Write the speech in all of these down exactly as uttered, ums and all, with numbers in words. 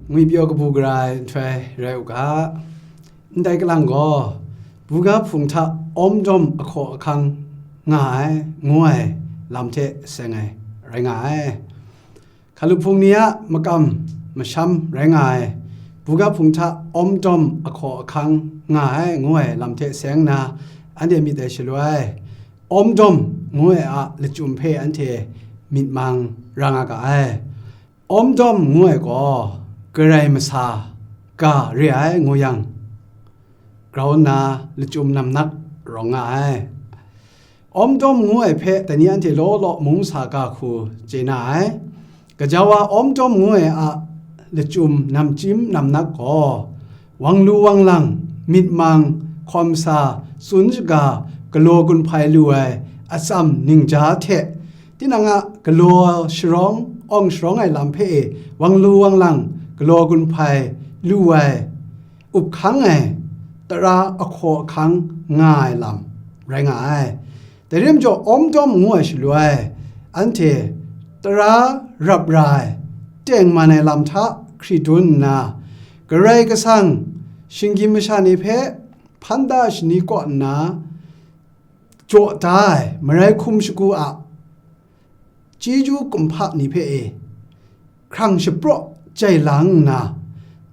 Ngwi pyaw kabu gara ai nhtoi rai u ga, ndai kalang gaw, buga hpung hta awm dawm ahkaw ahkang nga ai, ngu ai lam hte seng ai rai nga ai. Hkalup hpung ni a makam masham rai nga ai, buga hpung hta awm dawm ahkaw ahkang nga ai, ngu ai lam hte seng nna, anhte myit ai shaloi, awm dawm ngu ai a lachyum hpe anhte myit mang ra nga ga ai. Awm dawm ngu ai gaw, Karai masa ga re ai ngu yang, grau nna lachyum namnak rawng nga ai. Awm dawm ngu ai hpe dai ni anhte law law mung sa ga hku chye na ai. Gaja wa awm dawm ngu ai a lachyum namchyim namnak gaw, wang lu wang lang, myit mang, hkawm sa, tsun shaga, galaw gun hpai lu ai atsam ningja hte, tinang a galaw sharawng, awng sharawng ai lam hpe e wang lu wang lang, galaw gun hpai lu ai, up hkang ai, tara ahkaw ahkang nga ai lam rai nga ai. Dai re majaw, awm dawm ngu ai shaloi, anhte tara rap ra ai, tengman ai lam hta hkri dun nna, Karai Kasang shinggyim masha ni hpe hpan da shani kaw nna jaw da ai marai hkum shagu a chyeju kumhpa ni hpe e hkrang shapraw jai lang nna,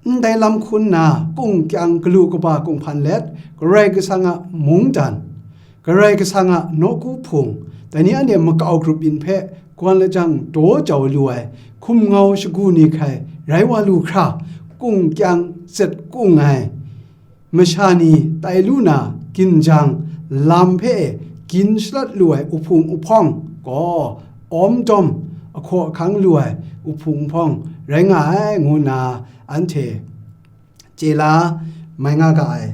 ndai lam hkun na kungkyang galu kaba kunghpan let, Karai Kasang a mungdan, Karai Kasang a nawku hpung, dai ni anhte makau grup yin hpe gawn lajang daw jau lu ai hkum ngau shagu ni hkrai rai wa lu hkra, kungkyang zet kung ai masha ni tai lu na ginjang lam hpe gin shalat lu ai uhpung uhpawng gaw, awm dawm ahkaw ahkang lu ai uhpung uhpawng rai nga ai, ngu nna anhte chye la mai nga ga ai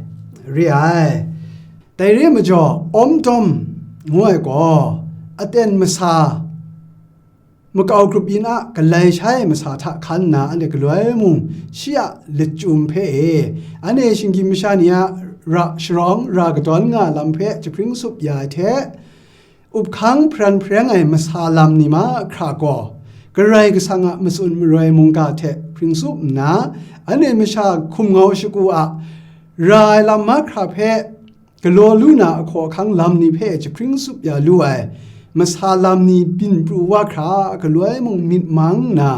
re ai. Dai re majaw, awm dawm ngu ai gaw, aten masa makau grup yin a galai shai masa hta hkan nna, anhte galoi mung shi a lachyum hpe e, anhte shinggyim masha ni a ra sharawng ra kadawn nga lam hpe jahpring sup ya ai hte, up hkang hparan hpareng ai masa lam ni mahkra gaw, Karai Kasang a matsun maroi mungga hte hpring sup nna, anhte masha hkum ngau shagu a ra ai lam mahkra hpe galaw lu na ahkaw ahkang lam ni hpe jahpring sup ya lu ai masa lam ni byin pru wa hkra, galoi mung myit mang nna,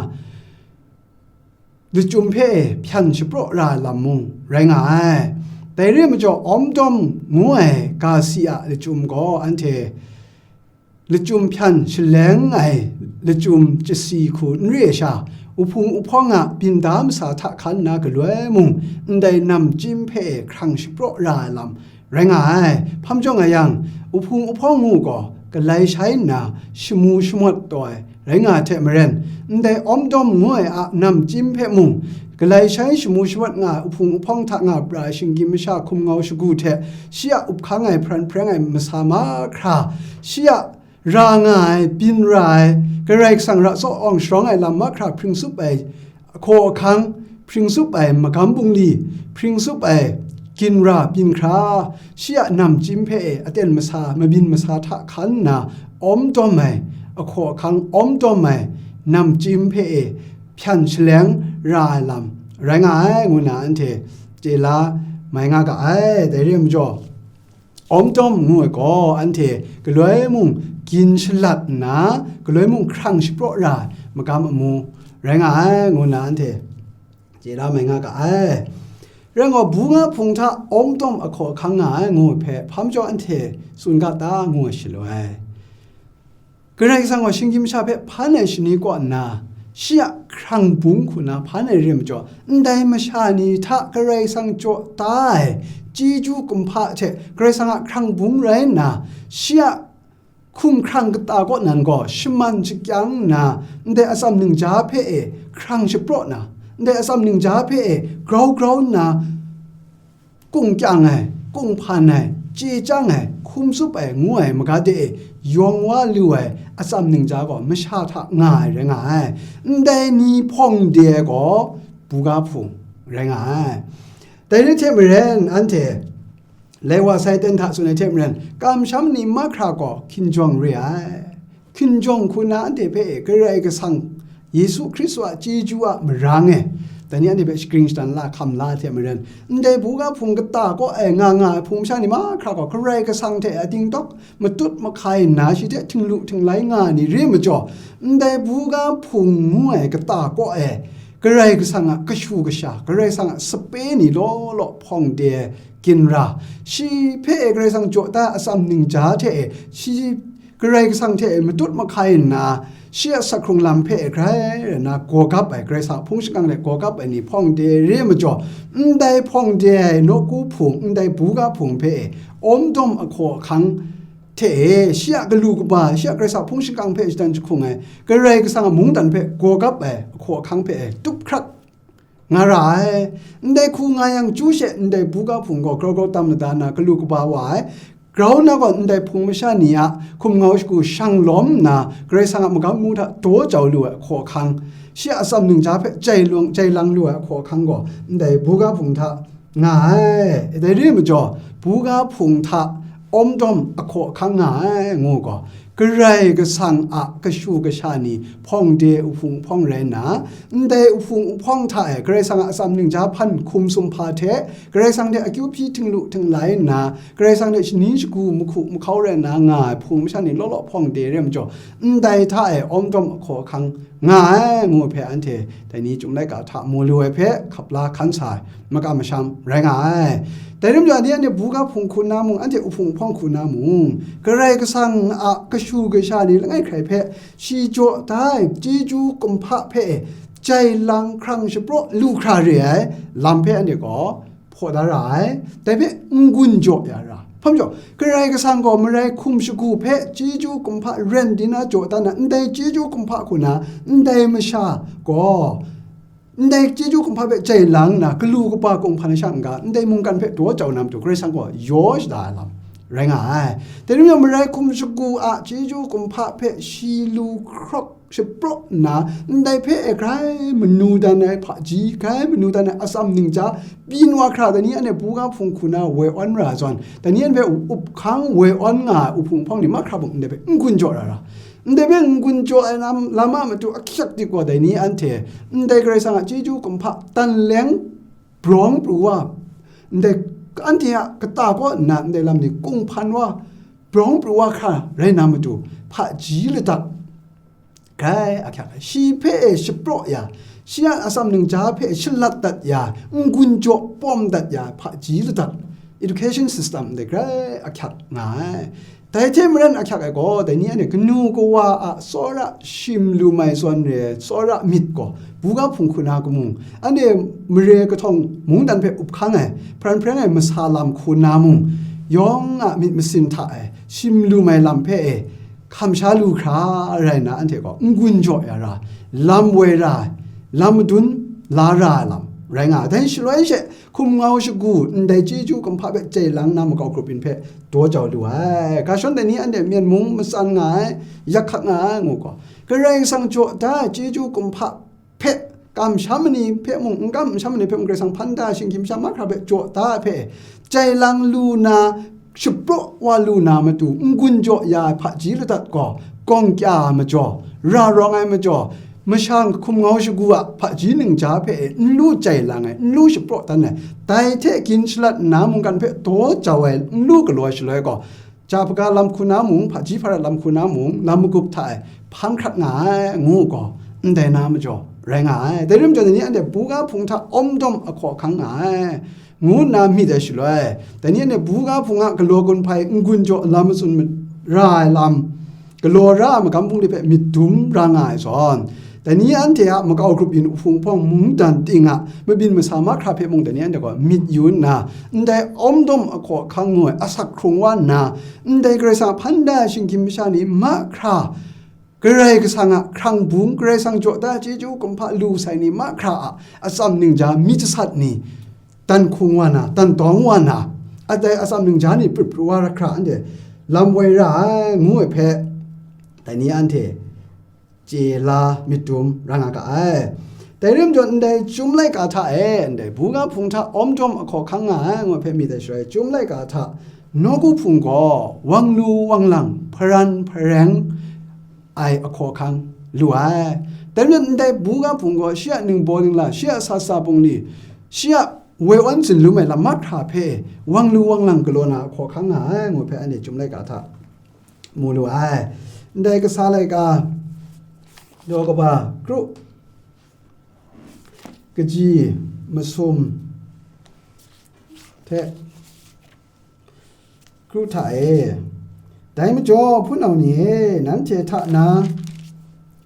lachyum hpe hpyan shapraw ra ai lam mung rai nga ai. Dai re majaw, awm dawm ngu ai ga si a lachyum gaw, anhte lachyum hpyan shaleng ai lachyum chyasi hku n re ai sha, uhpung uhpawng a byin da masa hta hkan nna galoi mung, ndai namchyim hpe hkrang shapraw ra ai lam rai nga ai. Hpam jaw nga yang, uhpung uhpawng ngu gaw galai shai nna shamu shamawt taw ai rai nga ai hte maren, ndai awm dawm ngu ai a namchyim hpe mung, galai shai shamu shamawt nga ai uhpung uhpawng hta nga pra ai shinggyim masha hkum ngau shagu hte shi a up hkang ai hparan hpareng ai masa mahkra, shi a ra nga ai, byin ra ai, Karai Kasang ra tsaw awng sharawng ai lam mahkra hpring sup ai, ahkaw ahkang hpring sup ai, magam bungli hpring sup ai, ginra byin hkra, shi a namchyim hpe e aten masa, mabyin masa hta hkan nna awm dawm ai, ahkaw ahkang awm dawm ai namchyim hpe e hpyan shaleng ra ai lam rai nga ai, ngu nna anhte chye la mai nga ga ai. Dai re ai majaw, awm dawm ngu ai gaw, anhte galoi mung gin shalat nna, galoi mung hkrang shapraw ra ai magam amu rai nga ai, ngu nna anhte chye la mai nga ga ai. Rai nna, bunga hpung hta awm dawm ahkaw ahkang nga ai ngu ai hpe hpa majaw anhte tsun ga ta, ngu ai shaloi, Karai Kasang gaw shinggyim masha hpe hpan ai shani kaw nna, shi a hkrang bung hku na hpan ai re ai majaw, ndai masha ni hta Karai Kasang jaw da ai chyeju kumhpa hte Karai Kasang a hkrang bung rai nna, shi a hkumhkrang kata kaw nan gaw shaman shakyang nna, ndai atsam ningja hpe e hkrang shapraw na, ndai atsam ningja hpe e grau grau nna, kungkyang ai, kunghpan ai, chye chyang ai, hkum tsup ai ngu ai maga de e yawng wa lu ai atsam ningja gaw masha hta nga ai rai nga ai. Ndai ni hpawng de ai gaw buga hpung rai nga ai. Dai ni hte maren, anhte lai wa sai ten hta tsun ai hte maren, kamsham ni mahkra gaw hkinjawng re ai. Hkinjawng hku na anhte hpe Karai Kasang Yesu Hkristu a chyeju a marang e, Dai ni anhte hpe shagring shadan la hkam la hte maren, ndai buga hpung kata kaw ai nga nga ai hpung masha ni mahkra gaw Karai Kasang hte ating tawk matut mahkai nna shi hte htinglu htinglai nga ai ni re majaw, ndai buga hpung ngu ai kata kaw ai Karai Kasang a kashu kasha, Karai Kasang a sape ni law law hpawng de ai ginra, shi hpe Karai Kasang jaw da ai atsam ningja hte e, shi Karai Kasang hte e matut mahkai nna, shi a sak hkrung lam hpe e grai rai nna gawgap ai, Karai Kasang a hpung shingkang hte gawgap ai ni hpawng de re majaw, ndai hpawng de ai nawku hpung, ndai buga hpung hpe e, awm dawm ahkaw ahkang hte e, shi a galu kaba, shi a Karai Kasang a hpung shingkang hpe shadan jahkung ai, Karai Kasang a mungdan hpe gawgap ai ahkaw ahkang hpe e, tup hkrak nga ra ai. Ndai hku nga yang, chyu she ndai buga hpung gaw grau grau tam lada nna galu kaba wa ai. Grau na gaw ndai hpung masha ni a hkum ngau shagu shang lawm nna, Karai Kasang a magam mu hta daw jau lu ai ahkaw ahkang, shi a atsam ningja hpe jai lung, jai lang lu ai ahkaw ahkang gaw ndai buga hpung hta nga ai. Dai re majaw, buga hpung hta awm dawm ahkaw ahkang nga ai, ngu gaw, Karai Kasang a kashu kasha ni hpawng de uhpung uhpawng rai nna, ndai uhpung uhpawng hta e Karai Kasang a atsam ningja hpan hkum sumhpa hte, Karai Kasang hte akyu hpyi htinglu htinglai nna, Karai Kasang hte shanin shagu mahku mahkau rai nna nga ai hpung masha ni law law hpawng de re majaw, ndai hta e awm dawm ahkaw ahkang nga ai, ngu hpe anhte dai ni Chyum laika hta mu lu ai hpe hkap la hkan sa ai makam masham rai nga ai. Dai rim jaw, ni anhte buga hpung hku na mung, anhte uhpung uhpawng hku na mung, Karai Kasang a kashu kasha ni langai hkrai hpe shi jaw da ai chyeju kumhpa hpe jai lang hkrang shapraw lu hkra re ai lam hpe anhte gaw hpaw da ra ai. Dai hpe n-gun jaw ya ra. Hpa majaw, Karai Kasang gaw marai hkum shagu hpe chyeju kumhpa ren di na jaw da na, ndai chyeju kumhpa hku na, ndai masha gaw, ndai chyeju kumhpa hpe jai lang nna, galu kaba kunghpan sha n-ga, ndai mungkan hpe daw jau na matu, Karai Kasang gaw yaw shada ai lam rai nga ai. Dai rim yang, marai hkum shagu a chyeju kumhpa hpe shi lu hkrawk shapraw nna, ndai hpe e grai manu dan ai hpaji, grai manu dan ai atsam ningja, byin wa hkra, dai ni anhte buga hpung hku na woi awn ra zawn, dai ni anhte hpe up hkang woi awn nga ai uhpung uhpawng ni mahkra mung ndai hpe n-gun jaw ra ra. Ndai hpe n-gun jaw ai lam, lam a matu ahkyak dik gaw, dai ni anhte ndai Karai Kasang a chyeju kumhpa tan leng brawng pru wa, ndai anhte a kata kaw nna ndai lam ni kunghpan wa, brawng pru wa hkra rai na matu, hpaji ladat, grai ahkyak ai. Shi hpe e shapraw ya, shi a atsam ningja hpe shalat dat ya, n-gun jaw pawm dat ya, hpaji ladat, education system de grai ahkyak nga ai. Dai hte maren ahkyak ai gaw, dai ni anhte kanu kawa a tsawra shim lu mai zawn re ai tsawra myit gaw, buga hpung hku na kamung, anhte mare kahtawng mungdan hpe up hkang ai, hparan hpareng ai masa lam hku na mung, yawng a myit masin hta e shim lu mai lam hpe e, hkam sha lu hkra rai nna, anhte gaw n-gun jaw ya ra, lam woi ra ai, lam madun la ra ai lam rai nga ai. Dai shaloi she, hkum ngau shagu ndai chyeju kumhpa hpe jai lang na makau grup yin hpe daw jau lu ai. Ga shawng dai ni anhte Myen mung matsan nga ai, yak hkat nga ai, ngu gaw, Karai Kasang jaw da ai chyeju kumhpa hpe, kamsham ai ni hpe mung, n kam n sham ai ni hpe mung, Karai Kasang hpan da ai shinggyim masha mahkra hpe jaw da ai hpe, jai lang lu na, shapraw wa lu na matu, n-gun jaw ya ai hpaji ladat gaw, gawng kya ai majaw, ra rawng ai majaw, masha hkum ngau shagu a hpaji ningja hpe e n lu jai lang ai, n lu shapraw dan ai, dai hte gin shalat nna mungkan hpe daw jau ai n lu galaw ai shaloi gaw, ja hpaga lam hku na mung, hpaji hparat lam hku na mung, lam magup hta e hpang hkrat nga ai, ngu gaw, ndai na majaw rai nga ai. Dai rim jaw, dai ni anhte buga hpung hta awm dawm ahkaw ahkang nga ai, ngu nna myit ai shaloi, dai ni anhte buga hpung a galaw gun hpai n-gun jaw lam matsun ra ai lam, galaw ra ai magam bungli hpe myit dum ra nga ai zawn, dai ni anhte a makau grup yin uhpung hpawng mungdan ting a mabyin masa mahkra hpe mung dai ni anhte gaw myit yu nna, ndai awm dawm ahkaw ahkang ngu ai asak hkrung wa nna, ndai Karai Kasang a hpan da ai shinggyim masha ni mahkra, Karai Kasang a hkrang bung, Karai Kasang jaw da ai chyeju kumhpa lu sai ni mahkra a atsam ningja mi jasat ni, dan hkung wa na, dan dawng wa na, a dai atsam ningja ni prit pru wa ra hkra, anhte lam woi ra ai, ngu ai hpe, dai ni anhte chye la myit dum ra nga ga ai. Dai rim jaw, ndai Chyum laika hta e, ndai buga hpung hta awm dawm ahkaw hkang nga ai, ngu ai hpe myit ai shaloi, Chyum laika hta nawku hpung gaw wang lu wang lang, hparan hpareng ai ahkaw ahkang lu ai. Dai majaw ndai buga hpung gaw shi a ningbaw ningla, shi a sasa bungli, shi a woi awn zunlum ai lam mahkra hpe wang lu wang lang galaw na hkaw hkang nga ai ngu hpe anhte Chyum laika hta mu lu ai. Ndai kasa laika daw kaba kru kaji masum hte kru hta e. Dai majaw, hpunau ni e, nanhte hta na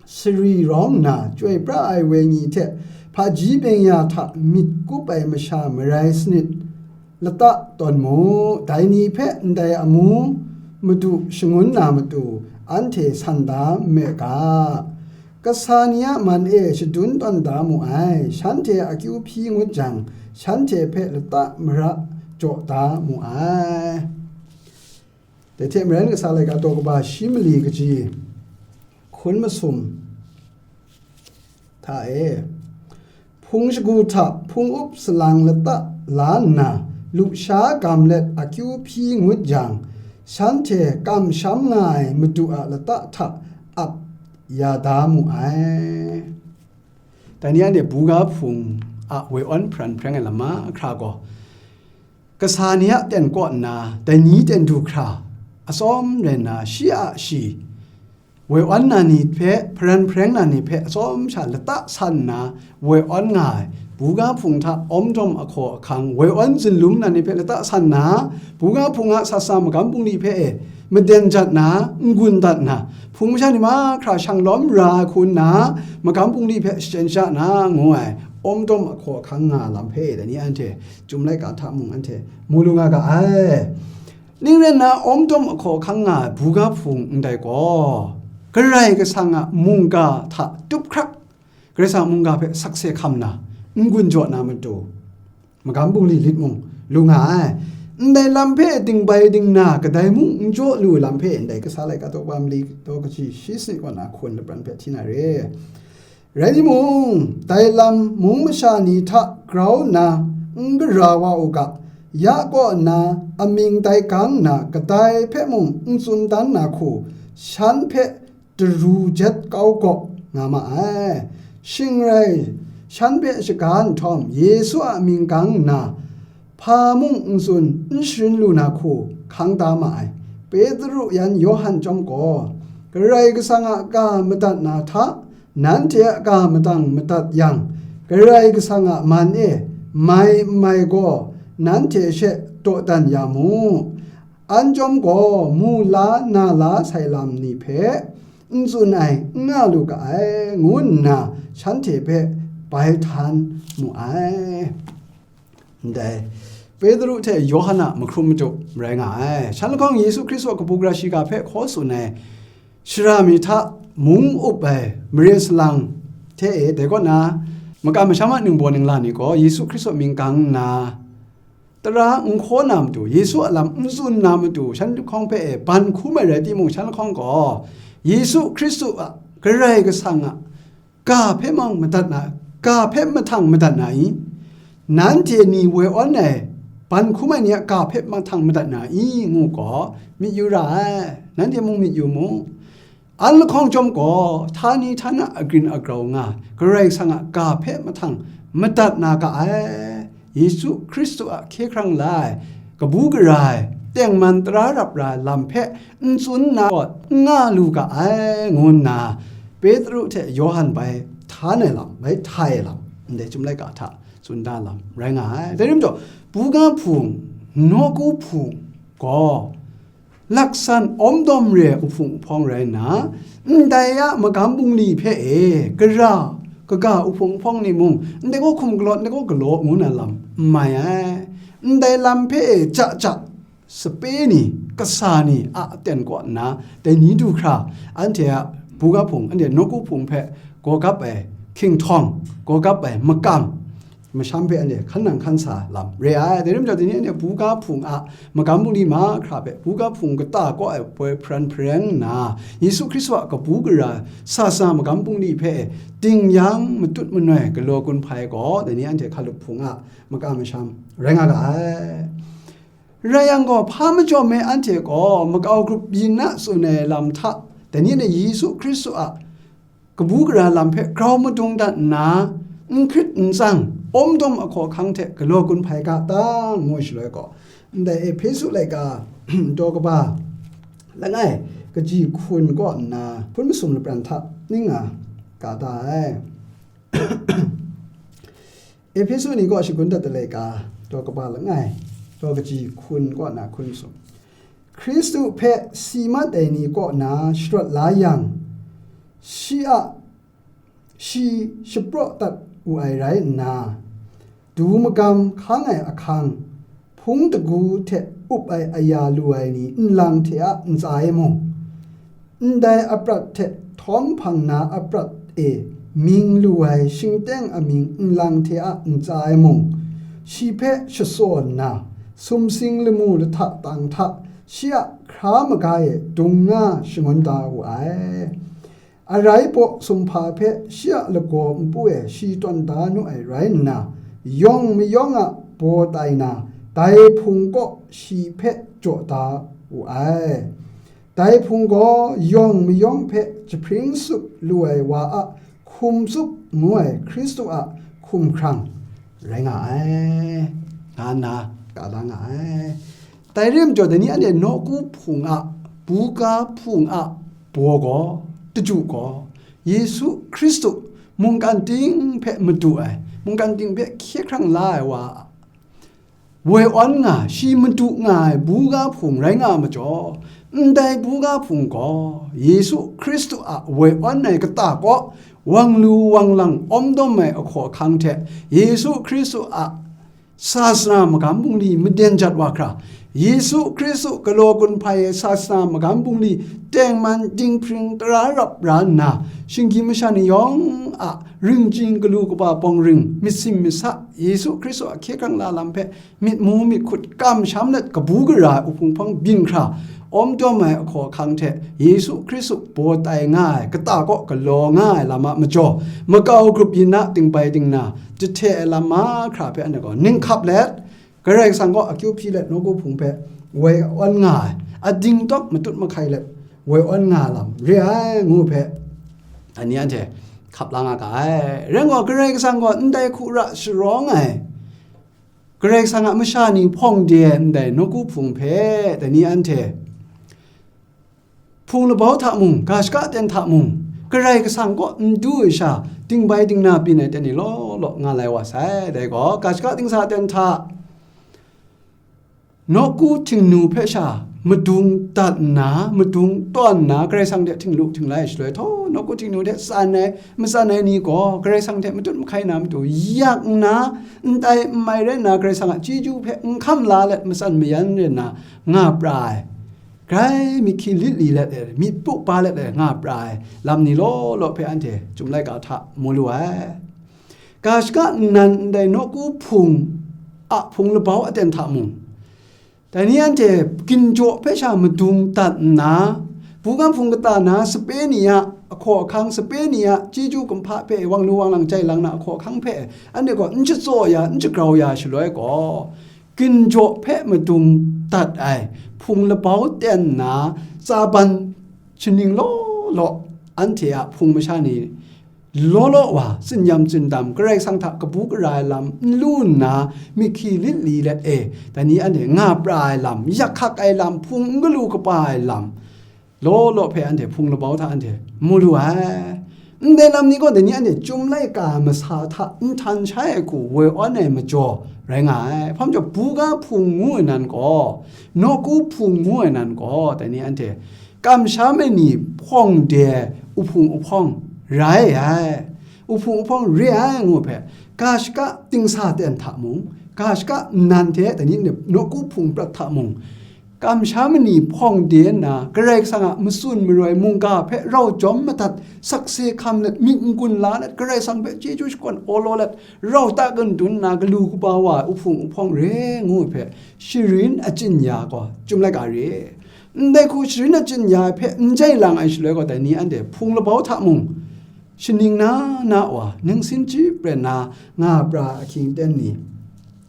sari rawng nna, chyoi pra ai wenyi hte hpaji byeng-ya hta myit kup ai masha marai sanit lata tawn mu. Dai ni hpe ndai amu madu shangun na matu anhte san da nme ga. Kasa ni a man e shadun tawn da mu ai, shanhte akyu hpyi ngut jang, shanhte hpe lata mara jaw da mu ai. Dai hte maren, kasa laika daw kaba shi mali kaji hkun masum hta e, hpung shagu hta hpung up salang lata la nna, lusha gam let akyu hpyi ngut jang, shanhte kamsham nga ai madu a lata hta ap ya da mu ai. Dai ni anhte buga hpung a woi awn hparan hpareng ai lam mahkra gaw, kasa ni a ten kaw nna, dai ni ten du hkra atsawm rai nna, shi a shi, woi awn na ni hpe, hparan hpareng na ni hpe atsawm sha lata san nna, woi awn nga ai, buga hpung hta awmdawm ahkaw ahkang, woi awn zunlum na ni hpe lata san nna, buga hpung a sasa magam bungli hpe e maden jat na, n-gun dat na, hpung masha ni mahkra shang lawm ra ai hku nna, magam bungli hpe shachyen sha na, ngu ai, awmdawm ahkaw ahkang nga lam hpe e, dai ni anhte Chyum laika hta mung anhte mu lu nga ga ai. Ning rai nna, awmdawm ahkaw ahkang nga ai buga hpung ndai gaw, Karai Kasang a mungga hta tup hkrak, Karai Kasang a mungga hpe sakse hkam na, n-gun jaw na matu, magam bungli lit mung lu nga ai. Ndai lam hpe dingbai dingna kadai mung n jaw lu lam hpe, ndai kasa laika daw kaba mali daw kaji shi sanit kaw na hkun lapran hpe hti na re. Rai timung, dai lam mung masha ni hta grau nna n gara wa u ga, ya kaw nna amying dai gang nna kadai hpe mung n tsun dan na hku, shan hpe daru jet kau gaw nga ma ai. Shing rai, shan hpe shaga nhtawm, Yesu a mying gang nna, hpa mung n tsun n sharin lu na hku hkang da ma ai. Petru yan Yawhan chyawm gaw, Karai Kasang a ga madat na hta, nanhte a ga madang madat yang, Karai Kasang a man e mai n mai gaw, nanhte she dawdan ya mu. An chyawm gaw, mu la na la sai lam ni hpe n tsun ai, n nga lu ga ai, ngu nna shanhte hpe bai htan mu ai. Ndai Petru hte Yawhan a mahkrum madu rai nga ai. Shan lahkawng Yesu Hkristu a kabu gara shiga hpe hkaw tsun ai shara mi hta mung up ai mare salang hte e, dai kaw na, makam masham a ningbaw ningla ni gaw Yesu Hkristu a mying gang nna, tara n hkaw na matu, Yesu a lam n tsun na matu, shan lahkawng hpe e ban hkum ai rai timung, shan lahkawng gaw Yesu Hkristu a Karai Kasang a ga hpe mung madat na, ga hpe mahtang madat na i? Nanhte ni woi awn ai ban hkum ai ni a ga hpe mahtang madat na i? Ngu gaw, myit yu ra ai, nanhte mung myit yu mu. An lahkawng chyawm gaw, htani htana agrin agrau nga, Karai Kasang a ga hpe mahtang madat na ga ai, Yesu Hkristu a hkye hkrang la ai, kabu gara ai, tengman tara rap ra ai lam hpe n tsun na gaw, n nga lu ga ai, ngu nna Petru hte Yawhan bai htan ai lam, bai htai ai lam, ndai Chyum laika hta tsun da lam rai nga ai. Dai rim jaw, buga hpung, nawku hpung gaw, laksan awmdawm re ai uhpung uhpawng rai nna, ndai a magam bungli hpe e, gara, kaga uhpung uhpawng ni mung, ndai gaw hkum galaw, ndai gaw galaw, ngu na lam n mai ai. Ndai lam hpe e, ja ja, sape ni, kasa ni a aten kaw nna, dai ni du hkra, anhte a buga hpung, anhte nawku hpung hpe gaw gap ai hkinghtawn, gaw gap ai makam, masham hpe anhte hkan nang hkan sa lam re ai. Dai rim jaw, dai ni anhte buga hpung a magam bungli mahkra hpe, buga hpung kata kaw ai poi hparan hpareng nna, Yesu Hkristu a kabu gara sa sa magam bungli hpe ding yang matut manoi galaw gun hpai gaw, dai ni anhte hkalup hpung a makam masham rai nga ga ai. Rai yang gaw, hpa majawm ai anhte gaw makau grup byin na tsun ai lam hta, dai ni anhte Yesu Hkristu a kabu gara lam hpe grau madung dat nna, n hkrit n tsang, awm dawm ahkaw ahkang hte galaw gun hpai ga ta, ngu shaloi gaw, ndai Ehpesu laika daw kaba langai kaji hkun kaw nna hpun masum lapran hta ning nga ga ta ai. Ehpesu ni kaw shagun dat ai laika daw kaba langai daw kaji hkun kaw nna hkun masum. Hkristu hpe si mat ai ni kaw na sharawt la yang, shi a, shi shapraw dat wu ai rai nna, du magam hkang ai ahkang, hpung dagu hte up ai aya lu ai ni nlang hte a ntsa e mung, ndai aprat hte htawm hpang na aprat e mying lu ai shingteng amying nlang hte a ntsa e mung, shi hpe shasaw nna, sumsing lamu lahta tang hta shi a hkra maga e dung nga shangun da wu ai. Arai paw sumhpa hpe shi a lagaw npu e shi tawn da nu ai rai nna, yawng mayawng a baw tai na, dai hpung kaw shi hpe jaw da wu ai. Dai hpung gaw yawng mayawng hpe jahpring tsup lu ai wa a hkum tsup ngu ai Hkristu a hkumhkrang rai nga ai, nga nna ka la nga ai. Dai re ai majaw, dai ni anhte nawku hpung a, buga hpung a baw gaw, taju gaw, Yesu Hkristu mungkan ting hpe madu ai, mungkan ting hpe hkye hkrang la ai wa a woi awn nga, shi madu nga ai buga hpung rai nga ai majaw, ndai buga hpung gaw Yesu Hkristu a woi awn ai kata kaw wang lu wang lang awm dawm ai ahkaw ahkang hte Yesu Hkristu a sasana magam bungli maden jat wa hkra, Yesu Hkristu galaw gun hpai ai sasana magam bungli tengman dinghpring tara rap ra nna, shinggyim masha ni yawng a ringchying galu kaba bawng ring, myit sim myit sa, Yesu Hkristu a hkye hkrang la lam hpe myit mu myit hkut kamsham let, kabu gara ai uhpung hpang byin hkra, awm dawm ai ahkaw ahkang hte Yesu Hkristu baw tai nga ai kata kaw galaw nga ai lam a majaw, makau grup yin a tingbai tingna jahte ai lam mahkra hpe anhte gaw ning hkap let, Karai Kasang kaw akyu hpyi let nawku hpung hpe woi awn nga ai, ading tawk matut mahkai let woi awn nga lam re ai ngu hpe, dai ni anhte hkap la nga ga ai. Rai nme law, Karai Kasang gaw ndai hku ra sharawng ai, Karai Kasang a masha ni hpawng de ai ndai nawku hpung hpe, dai ni anhte hpung labau hta mung, ga shaka ten hta mung, Karai Kasang kaw n du ai sha, dingbai dingna byin ai ten ni law law nga lai wa sai. Dai gaw, ga shaka dingsa ten hta, nawku htingnu hpe sha madung dat nna, madung tawn nna, Karai Kasang hte htinglu htinglai shaloi htaw, nawku htingnu hte tsan ai, matsan ai ni gaw, Karai Kasang hte matut mahkai na matu, yak nna, n tai n mai rai nna, Karai Kasang a chyeju hpe n hkam la let, matsan mayan rai nna nga pra ai, grai myit hkyi lit li let e, myit pu pa let e nga pra ai lam ni law law hpe anhte Chyum laika hta mu lu ai. Ga shaka nnan ndai nawku hpung a hpung labau aten hta mung, dai ni anhte ginjaw hpe sha madung dat nna, buga hpung kata na sape ni a ahkaw ahkang, sape ni a chyeju kumhpa hpe wang lu wang lang jai lang na ahkaw ahkang hpe anhte gaw n shatsaw ya, n shagrau ya shaloi gaw, ginjaw hpe madung dat ai hpung labau ten nna, tsaban shaning law law, anhte a hpung masha ni law law wa, tsinyam tsindam, Karai Kasang hta kabu gara ai lam n lu nna, myit hkyi lit li let e, dai ni anhte nga pra ai lam, yak hkak ai lam, hpung n galu kaba ai lam, law law hpe anhte hpung labau hta anhte mu lu ai. Ndai lam ni gaw dai ni anhte Chyum laika masa hta n htan shai ai hku woi awn ai majaw rai nga ai. Hpa majaw, buga hpung ngu ai nan gaw, nawku hpung ngu ai nan gaw, dai ni anhte kamsham ai ni hpawng de ai uhpung uhpawng rai ai, uhpung uhpawng re ai ngu hpe, ga shaka dingsa ten hta mung, ga shaka nnan hte dai ni nawku hpung prat hta mung, kamsham ai ni hpawng de nna, Karai Kasang a matsun maroi mungga hpe rau jawm madat, sakse hkam let, myit n-gun la let, Karai Kasang hpe chyeju shakawn awlaw let, rau ta kandun nna galu kaba wa ai uhpung uhpawng re ngu ai hpe, sharin achyin ya gaw Chyum laika re. Ndai hku sharin achyin ya ai hpe n jai lang ai shaloi gaw, dai ni anhte hpung labau hta mung, shaning na na wa, ningsin chyip rai nna nga pra ahkying ten ni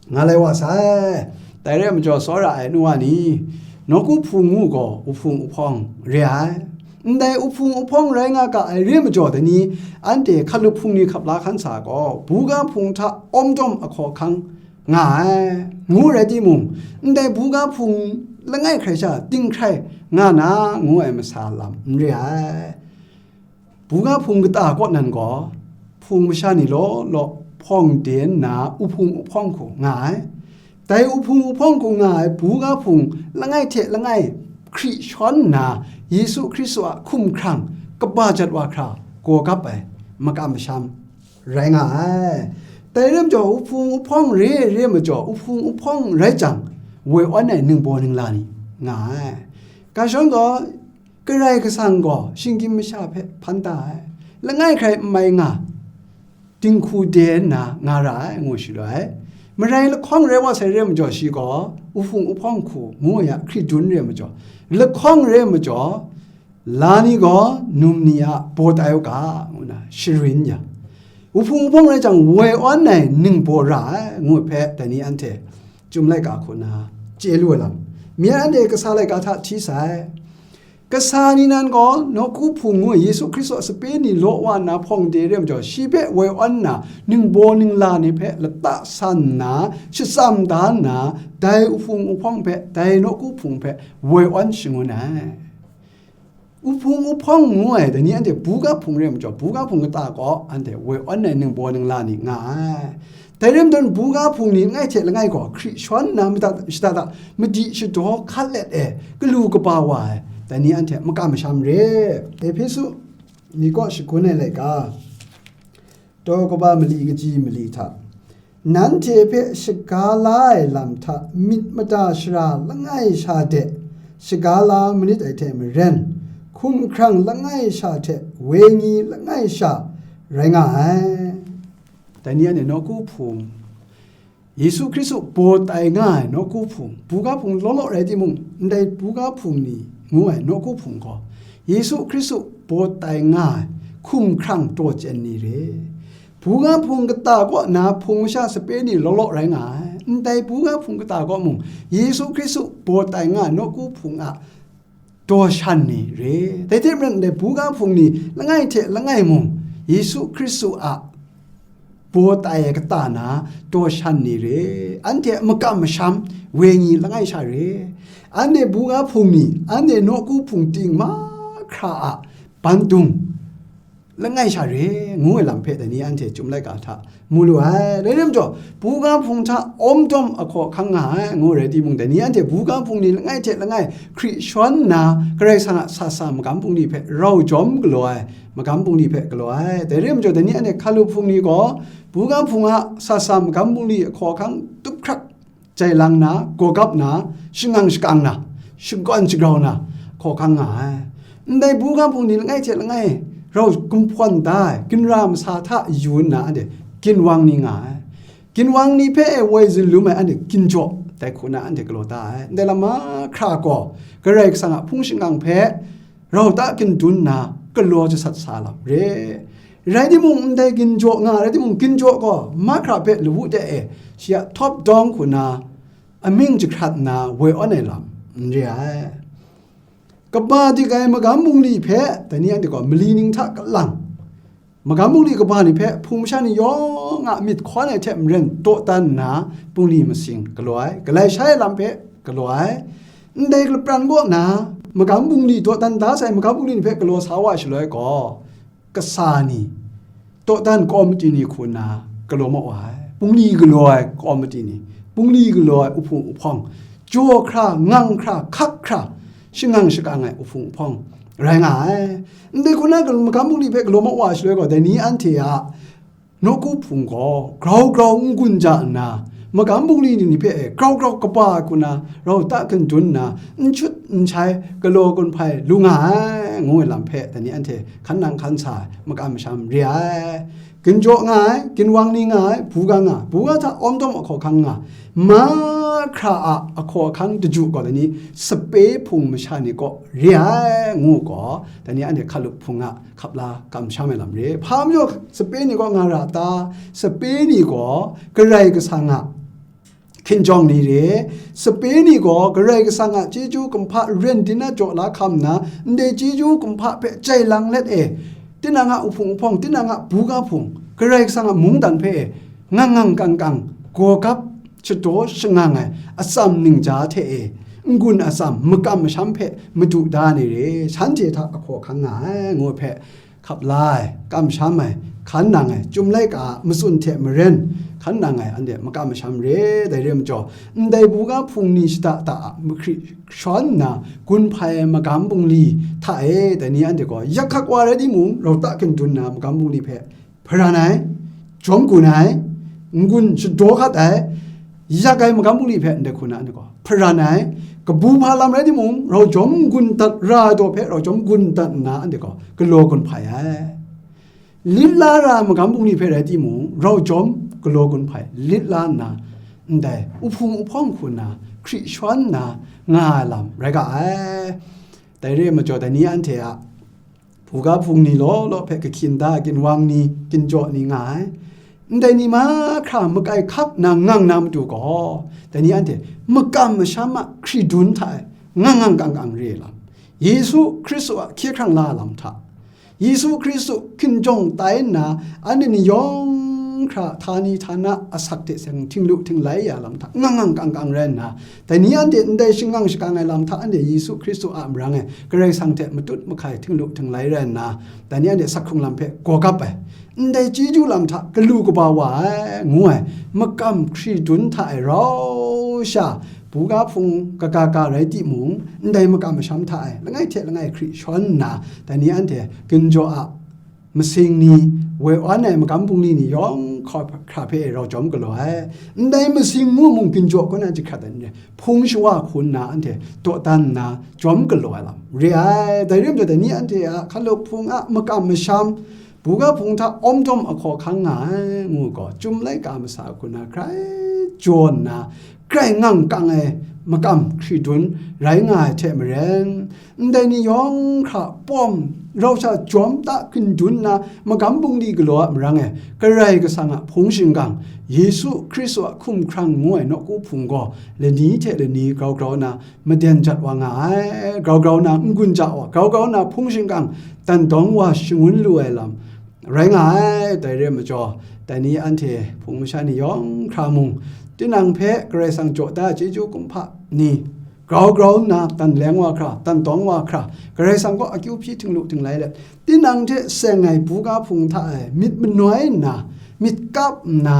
nga lai wa sai. Dai rai majaw, tsawra ai nu wa ni, nawku hpung ngu gaw uhpung uhpawng re ai. Ndai uhpung uhpawng rai nga ga ai re majaw, dai ni anhte hkalup hpung ni hkap la hkan sa gaw, buga hpung hta awmdawm ahkaw ahkang nga ai, ngu rai timung, ndai buga hpung langai hkrai sha ting hkrai nga na ngu ai masa lam n re ai. Buga hpung kata kaw nan gaw, hpung masha ni law law hpawng de nna, uhpung uhpawng hku nga ai. Dai uhpung uhpawng hku nga ai buga hpung langai hte langai hkri shawn nna, Yesu Hkristu a hkumhkrang kaba jat wa hkra gaw gap ai makam masham rai nga ai. Dai rai majaw, uhpung uhpawng re re majaw, uhpung uhpawng rai jang, woi awn ai ningbaw ningla ni nga ai. Ga shawng gaw, Karai Kasang gaw shinggyim masha hpe hpan da ai, langai hkrai n mai nga, dinghku de nna nga ra ai, ngu shaloi, marai lahkawng rai wa sai re majaw, shi gaw uhpung uhpawng hku ngu ai a hkri dun re majaw, lahkawng re majaw, la ni gaw num ni a baw tai u ga, ngu na sharin ya, uhpung uhpawng rai jang, woi awn ai ningbaw ra ai, ngu hpe dai ni anhte Chyum laika hku na chye lu ai lam, myen anhte kasa laika hta hti sai. Kasa ni nan gaw nawku hpung ngu Yesu Hkristu a sape ni law wa nna hpawng de re majaw, shi hpe woi awn nna, ningbaw ningla ni hpe lata san nna, shatsam da nna, dai uhpung uhpawng hpe, dai nawku hpung hpe woi awn shangun ai. Uhpung uhpawng ngu ai, dai ni anhte buga hpung re majaw, buga hpung kata gaw anhte woi awn ai ningbaw ningla ni nga ai. Dai rai nna, buga hpung ni langai hte langai gaw hkri shawn nna, mada, shada da, madi shadaw hkat let e, galu kaba wa ai, dai ni anhte makam masham re. Ehpesu ni kaw shagun ai laika, taw kaba mali kaji mali hta, nanhte hpe shaga la ai lam hta myit mada shara langai sha de shaga la manit ai hte maren, hkumhkrang langai sha hte wenyi langai sha rai nga ai. Dai ni anhte nawku hpung, Yesu Hkristu baw tai nga ai nawku hpung, buga hpung law law rai timung, ndai buga hpung ni ngu ai nawku hpung gaw, Yesu Hkristu baw tai nga ai hkumhkrang taw chyen ni re. Buga hpung kata kaw na hpung masha sape ni law law rai nga ai, ndai buga hpung kata kaw mung, Yesu Hkristu baw tai nga ai nawku hpung a daw shan ni re. Dai hte maren, ndai buga hpung ni langai hte langai mung, Yesu Hkristu a baw tai ai kata na daw shan ni re. Anhte a makam masham wenyi langai sha re. Anhte buga hpung ni, anhte nawku hpung ting mahkra a bandung langai sha re, ngu ai lam hpe dai ni anhte Chyum laika hta mu lu ai. Dai rai majaw, buga hpung hta awmdawm ahkaw ahkang nga ai, ngu rai timung, dai ni anhte buga hpung ni langai hte langai hkri shawn nna, Karai Kasang a sa sa magam bungli hpe rau jawm galaw ai, magam bungli hpe galaw ai. Dai rai majaw, dai ni anhte hkalup hpung ni gaw, buga hpung a sa sa magam bungli ahkaw ahkang tup hkrak jai lang na, gaw gap na, shangang shakang na, shakawn shagrau na, hkaw hkang nga ai. Ndai buga hpung ni langai hte langai rau gumhpawn da ai, ginra masa hta yu nna anhte ginwang ni nga ai. Ginwang ni hpe e woi zunlum ai anhte ginjaw, dai hku na anhte galaw da ai. Ndai lam mahkra gaw, Karai Kasang a hpung shingkang hpe rau ta gun dun nna galaw jasat sa lam re. Rai timung, ndai ginjaw nga rai timung, ginjaw gaw mahkra hpe lawu de e, shi a top dawng hku na amying jahkrat nna woi awn ai lam n re ai. Kaba dik ai magam bungli hpe, dai ni anhte gaw mali ning hta kalang, magam bungli kaba ni hpe hpung masha ni yawng a myit hkawn ai hte maren dawdan nna, bungli masing galaw ai, galai shai ai lam hpe galaw ai. Ndai lapran kaw na, magam bungli dawdan da sai magam bungli ni hpe galaw sa wa ai shaloi gaw, kasa ni, dawdan kawmati ni hku nna galaw ma wa ai, bungli galaw ai kawmati ni, bungli galaw ai uhpung uhpawng, jaw hkra, ngang hkra, hkak hkra, shangang shakang ai uhpung uhpawng rai nga ai. Ndai hku na gal-, magam bungli hpe galaw ma wa ai shaloi gaw, dai ni anhte a nawku hpung gaw grau grau n-gun ja nna, magam bungli ni hpe e grau grau kaba ai hku na rau ta gun dun nna, n shut n shai, galaw gun hpai lu nga ai, ngu ai lam hpe dai ni anhte hkan nang hkan sa ai, makam masham re ai. Ginjaw nga ai, ginwang ni nga ai, buga nga, buga hta awmdawm ahkaw hkang nga, mahkra a ahkaw ahkang daju gaw dai ni sape hpung masha ni kaw re ai, ngu gaw, dai ni anhte hkalup hpung a hkap la kamsham ai lam re. Hpa majaw sape ni kaw nga ra ta? Sape ni gaw Karai Kasang a hkinjawng ni re, sape ni gaw Karai Kasang a chyeju kumhpa ren din na jaw la hkam nna, ndai chyeju kumhpa hpe jai lang let e, tinang a uhpung uhpawng, tinang a buga hpung, Karai Kasang a mungdan hpe e, ngang ngang kang kang, gawgap shadaw shangang ai atsam ningja hte e, n-gun atsam makam masham hpe madu da ni re, shanhte hta ahkaw hkang nga ai, ngu hpe, hkap la ai, kamsham ai, hkan nang ai, Chyum laika a matsun hte maren hkan nang ai, anhte makam masham re, dai re ai majaw, ndai buga hpung ni shada da a mahkri shawn nna gun hpai ai magam bungli hta e, dai ni anhte gaw yak hkak wa rai timung, rau ta hkindun nna magam bungli hpe hparan ai, jawm gun ai, n-gun shadaw hkat ai, yak ai magam bungli hpe ndai hku na anhte gaw hparan ai, kabu hpa lam rai timung, rau jawm n-gun dat ra ai daw hpe rau jawm n-gun dat nna anhte gaw galaw gun hpai ai. Lit la ra ai magam bungli hpe rai timung, rau jawm galaw gun hpai, lit la nna, ndai uhpung uhpawng hku nna hkri shawn nna nga ai lam rai ga ai. Dai re ai majaw, dai ni anhte a buga hpung ni law law hpe kahkyin da ai ginwang ni, ginjaw ni nga ai. Ndai ni mahkra makai hkap na ngang na matu gaw, dai ni anhte makam masham a hkridun hta e ngang ngang kang kang re ai lam, Yesu Hkristu a hkye hkrang la ai lam hta, Yesu Hkristu hkinjawng tai nna, anhte ni yawng hkra htani htana asak hte seng htinglu htinglai ya lam hta ngang ngang kang kang rai nna, dai ni anhte ndai shangang shakang ai lam hta anhte Yesu Hkristu a marang e Karai Kasang hte matut mahkai htinglu htinglai rai nna, dai ni anhte sak hkrung lam hpe gawgap ai, ndai chyeju lam hta galu kaba wa ai, ngu ai makam hkridun hta e rau sha, buga hpung kaga ga rai timung, ndai makam masham hta e langai hte langai hkri shawn nna, dai ni anhte ginjaw a masing ni, woi wan ai magam bungli ni yawng hkra hpe rau jawm galaw ai. Ndai masing ngu mung ginjaw kaw na jahkrat ai n rai, hpung shawa hku nna anhte dawdan nna jawm galaw ai lam re ai. Dai rai majaw, dai ni anhte a hkalup hpung a makam masham, buga hpung hta awm dawm ahkaw hkang nga ai, ngu gaw, Chyum laika masa hku na grai jaw nna, grai ngang kang ai makam hkridun rai nga ai hte maren, ndai ni yawng hkra pawm rau sha jawm ta hkindun nna, magam bungli galaw a marang e Karai Kasang a hpung shingkang, Yesu Hkristu a hkumhkrang ngu ai nawku hpung gaw lani hte lani grau grau na maden jat wa nga ai, grau grau na n-gun ja wa, grau grau na hpung shingkang dan dawng wa shangun lu ai lam rai nga ai. Dai re ai majaw, dai ni anhte hpung masha ni yawng hkra mung, tinang hpe Karai Kasang jaw da ai chyeju kumhpa ni grau grau nna dan leng wa hkra, dan dawng wa hkra, Karai Kasang kaw akyu hpyi htinglu htinglai let, tinang hte seng ai buga hpung hta e myit manoi nna, myit kap nna,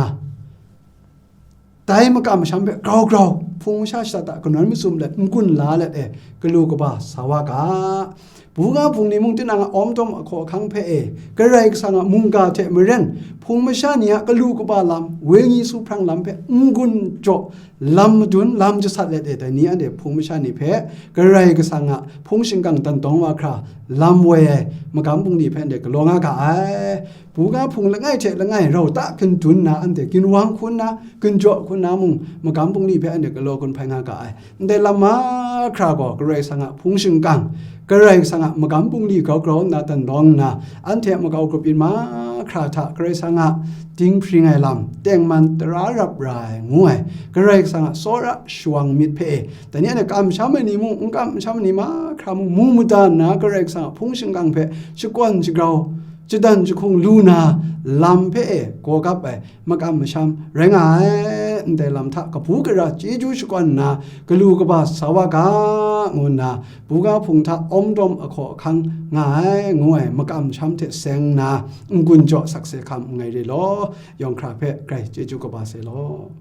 dai makam masham hpe grau grau, hpung masha shada da kanawn mazum let, n-gun la let e, galu kaba sa wa ga. Buga hpung ni mung tinang a awm dawm ahkaw ahkang hpe e, Karai Kasang a mungga hte maren, hpung masha ni a galu kaba lam, wenyi su hprang lam hpe n-gun jaw, lam madun, lam jasat let e, dai ni anhte hpung masha ni hpe Karai Kasang a hpung shingkang dan dawng wa hkra, lam woi ai magam bungli hpe anhte galaw nga ga ai. Buga hpung langai hte langai rau ta hkindun nna, anhte ginwang hku nna, ginjaw hku nna mung, magam bungli hpe anhte galaw gun hpai nga ga ai. Ndai lam mahkra gaw Karai Kasang a hpung shingkang, Karai Kasang a magam bungli grau grau nna dan dawng nna, anhte a makau grup yin mahkra hta Karai Kasang a dinghpring ai lam, tengman tara rap ra ai ngu ai, Karai Kasang a tsawra shawang myit hpe e, dai ni anhte kamsham ai ni mung, n kamsham ai ni mahkra mung, mu mada nna Karai Kasang a hpung shingkang hpe shakawn shagrau, jadan jahkung lu na lam hpe e gawgap ai makam masham rai nga ai. Ndai lam hta kabu gara chyeju shakawn nna, galu kaba sa wa ga, ngu nna, buga hpung hta awm dawm ahkaw ahkang nga ai, ngu ai makam masham hte seng nna, n-gun jaw sakse hkam n ngai re law, yawng hkra hpe grai chyeju kaba sai law.